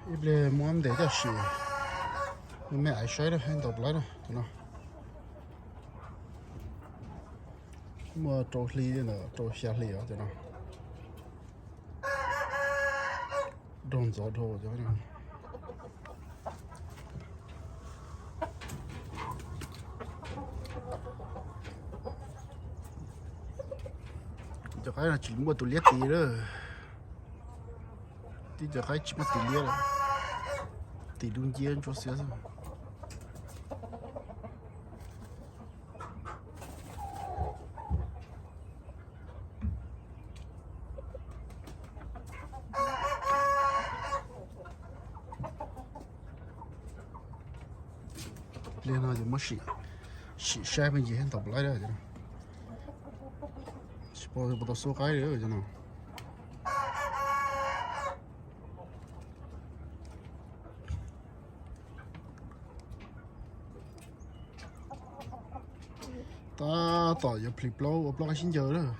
Ib pliag muab ntes coj sim, me me ais saib na, ntau plab na cov no. Muaj rau hli ntawm rau xya hli os cov no. Raug ntxov dhau cov no. Cov qaib no tsis muaj tus liab tid lawm. Tib cov qaib tsis muaj tus liab lawm, tim dub nciab ntsuab xiab xwb. Pliag no ces muab sim, sim saib me ntsis thiab ntau plab. Tsis pom, puas tau xub qaib li cov no. Tab tom yuav plhis plaub ua plaub qaib sib ncaws lawm.